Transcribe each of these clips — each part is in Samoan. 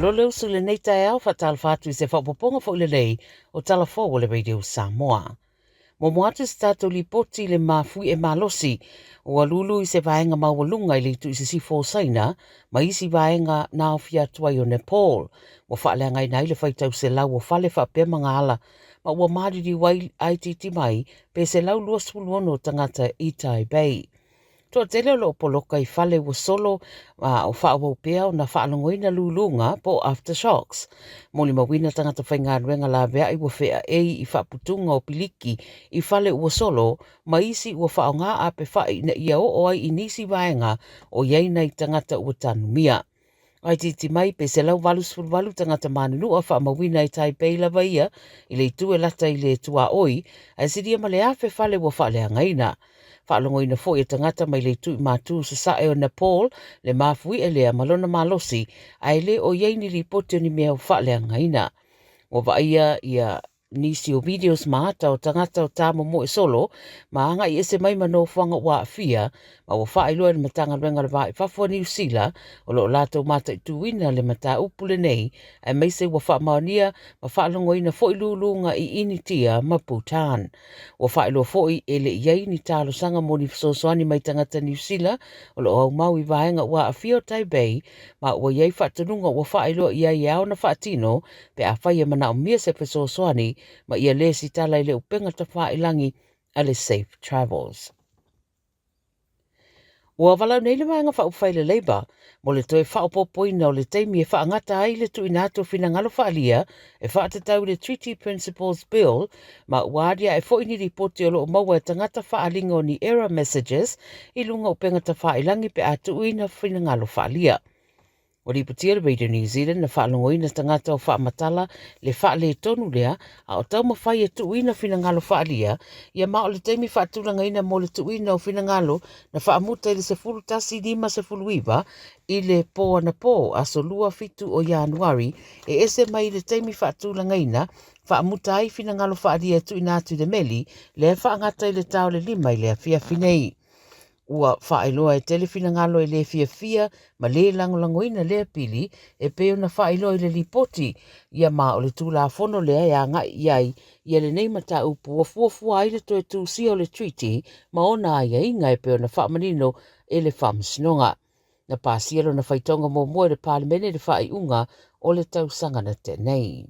Malo le usu i lenei taeao, faatalofa atu i se faaopoopoga foi lelei o Tala Fou o le Radio Samoa. Muamua atu se tatou lipoti i le mafuie malosi ua lulu i se vaega maualuga i le itu i sisifo o Saina ma isi vaega na aofia atu ai o Nepal. Ua faaleagaina ai le faitau selau o fale faapea magaala ma ua maliliu ai itiiti mai pe 126 tagata i Taipei. Toatele o lo o poloka i fale ua solo a o faaauau pea ona faalogoina luluga po o aftershocks. Molimauina tagata faigaluega laveai ua feaei i faaputuga o piliki i fale ua solo ma isi ua faaaoga apefa'i ina ia oo ai i nisi vaega o i ai nai tagata ua tanumia. Itiiti mai pe 188 tagata manunua faamauina i Taipei lava ia i le itu e lata i le tuaoi, ae silia ma le 1,000 fale ua faaleagaina. Faalogoina foi e tagata mai le itu i matu sasae o Nepal le mafuie lea ma lona malosi, ae le o i ai ni lipoti o ni mea ua faaleagaina. Ua vaaia ia nisi o videos ma ata o tagata o tāmomoe solo ma agai ese mai ma nofoaga ua aafia ma ua faailoa e le Matagaluega o le Va i Fafo a Niu Sila o lo o latou mataituina le mataupu lenei aemaise ua faamaonia ma faalogoina foi luluga i Initia ma Bhutan. Ua faailoa foi e le i ai ni talosaga mo ni fesoasoani mai tagata Niu Sila o lo o aumau i vaega ua aafia o Taipei ma ua i ai faatonuga ua faailoa i ai e ao ona faatino pe afai e manaomia se fesoasoani ma ia lesitala i le upega tafailangi a le Safe Travels. Ua valaau nei le Vaega Faaupufai le Labour mo le toe faaopoopoina o le taimi e faagata ai le tuuina atu o finagalo faaalia e faatatau i le Treaty Principles Bill ma ua aliae foi ni lipoti o lo o maua e tagata faaaliga o ni error messages i luga o upega tafailangi pe a tuuina finagalo faaalia. Ua lipotia le Radio New Zealand na faalogoina tagata o faamatala le faaletonu lea a o taumafai e tuuina finagalo faaalia ia ma o le taimi faatulagaina mo le tuuina o finagalo na faamuta i le 11:59 i le pō anapō aso 27 o Ianuari e ese mai i le taimi faatulagaina faamuta ai finagalo faaalia e tuuina atu i le meli lea e faagata i le ta o le 5 i le afiafi nei. Ua faailoa e tele finagalo e le fiafia ma le lagolagoina lea pili e pei ona faailoa i le lipoti ia ma o le Tulafono lea e agai i ai ia lenei mataupu ua fuafua ai le toe tusia o le Treaty ma ona aiaiga e pei ona faamanino e le Faamasinoga. Na pasia lona faitauga muamua e le Palemene i le faaiuga o le tausaga na tea nei.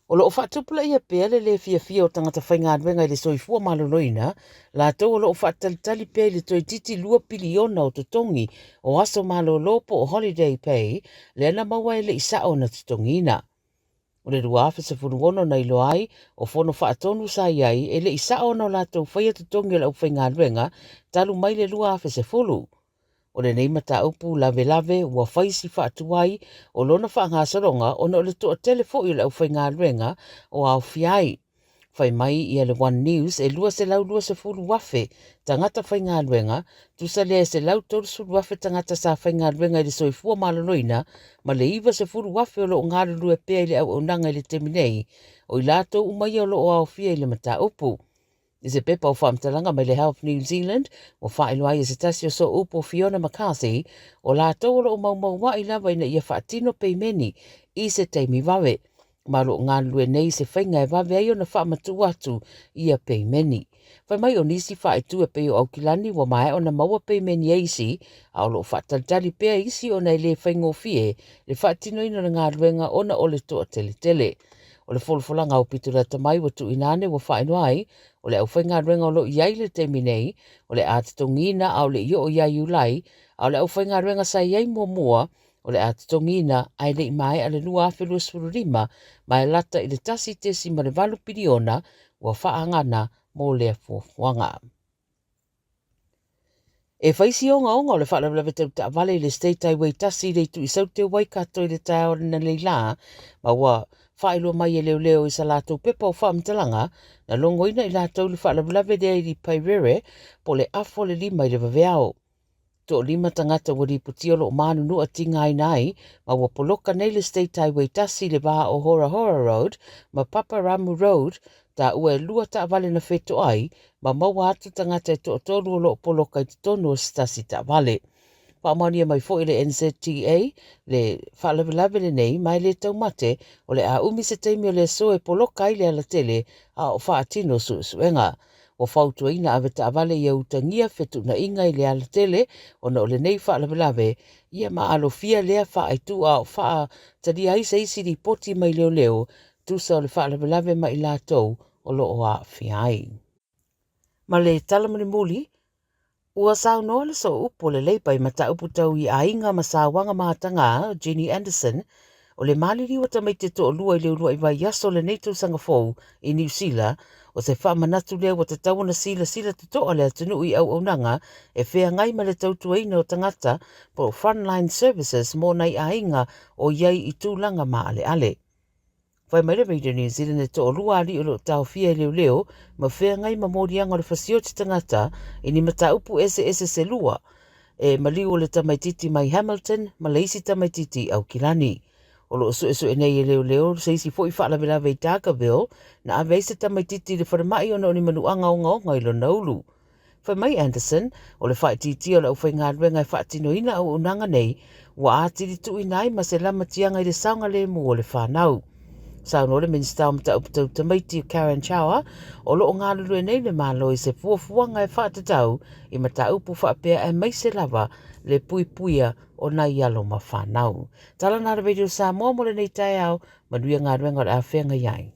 O lo o faatupulaia pea le le fiafia o tagata faigaluega i le soifua maloloina, latou o lo o faatalitali pea i le toeitiiti 2 piliona o totogi o aso malolo po o holiday pay lea na maua e le i sao ona totogiina. O le 2016 na iloa ai o fono faatonu sa i ai e le i sao ona o latou faia totogi o le aufaigaluega talu mai le 2010. O lenei mataupu lavelave ua fai si faatuai o lona faagasologa ona o le toatele foi o le aufaigaluega o aofia ai. Fai mai ia le One News e 220,000 tagata faigaluega, tusa lea e 130,000 tagata sa faigaluega i le soifua maloloina ma le 90,000 o lo o galulue pea i le auaunaga i le taimi nei, o i latou uma ia o lo o aofia i le mataupu. I se pepa o faamatalaga mai le Health New Zealand, ua faailoa ai e se tasi o sooupu o Fiona McCarthy, o latou o lo o maumaua'i lava ina ia faatino peimeni i se taimi vave, ma o lo o galulue nei i se faiga e vave ai ona faamatuu atu ia peimeni. Fai mai o nisi faaitu e pei o Aukilani ua maea ona maua peimeni e isi, a o lo o faatalitali pea isi ona e le faigofie le faatinoina o le galuega ona o le toateletele. O le folafolaga aupito lata mai ua tuuina ane ua faailoa ai, o le aufaigaluega o lo o i ai i le taimi nei, o le a totogiina a o le i oo ia Iulai, a o le aufaigaluega sa i ai muamua, o le a totogiina ae le i maea le 2025 ma e lata i le 1.8 piliona ua faaagana mo lea fuafuaga. E fai si ogaoga o le faalavelave tau taavale i le State Highway 1 i le itu i Saute o Waikato i le taeao lenei lā, ma ua faailoa mai e leoleo i sa latou pepa o faamatalaga, na logoina i latou le faalavelave lea i Pairere po o le afa o le 5 i le vaveao. Toalima tagata ua lipotia o lo o manunua tigaina ai ma ua poloka nei le State Highway 1 i le va o Horahora Road ma Paparamu Road, taua e lua taavale na fetoai ma maua atu tagata e toatolu o lo o poloka i totonu o se tasi taavale. Faamaonia mai foi e le NZTA le faalavelave lenei ma e le taumate o le a umi se taimi o le aso e poloka ai le alatele a o faatino suesuega. Ua fautuaina avetaavale ia utagia fetuunaiga i le alatele ona o lenei faalavelave ia ma alofia lea faaitu a o faatalia ai se isi lipoti mai leoleo tusa o le faalavelave ma i latou o lo o aafia ai. Ma le tala mulimuli, ua saunoa le sooupu o le Labour i mataupu tau i aiga ma sauaga mataga, Ginny Andersen, o le maliliu o tamaiti e toalua i le uluai vaiaso o lenei tausaga fou i Niu Sila, o se faamanatu lea ua tatau ona silasila totoa le atunuu i auaunaga e feagai ma le tautuaina o tagata po o Frontline Services mo nai aiga o i ai i tulaga maaleale. Fai mai le Radio New Zealand e toalua alii o lo o taofia e leoleo ma feagai ma moliaga o le fasioti tagata i ni mataupu eseese se lua e maliu o le tamaititi mai Hamilton ma le isi tamaititi i Aukilani. O lo o suesue nei e leoleo se isi foi faalavelave i Dargaville na ave ai se tamaititi i le falemai ona o ni manuaga ogaoga i lona ulu. Fai mai Andersen, o le faaitiitia o le aufaigaluega e faatinoina auaunaga nei ua atili tuuina ai ma se lamatiaga i le saogalemu o le fanau. Saunoa le Minisita o Mataupu Tau Tamaiti Karen Chhour, o lo o galulue nei le Malo i se fuafuaga e faatatau i mataupu faapea aemaise lava le puipuia o nai alo ma fanau. Tala na le Radio Samoa mo lenei taeao, manuia galuega o le a feagai ai.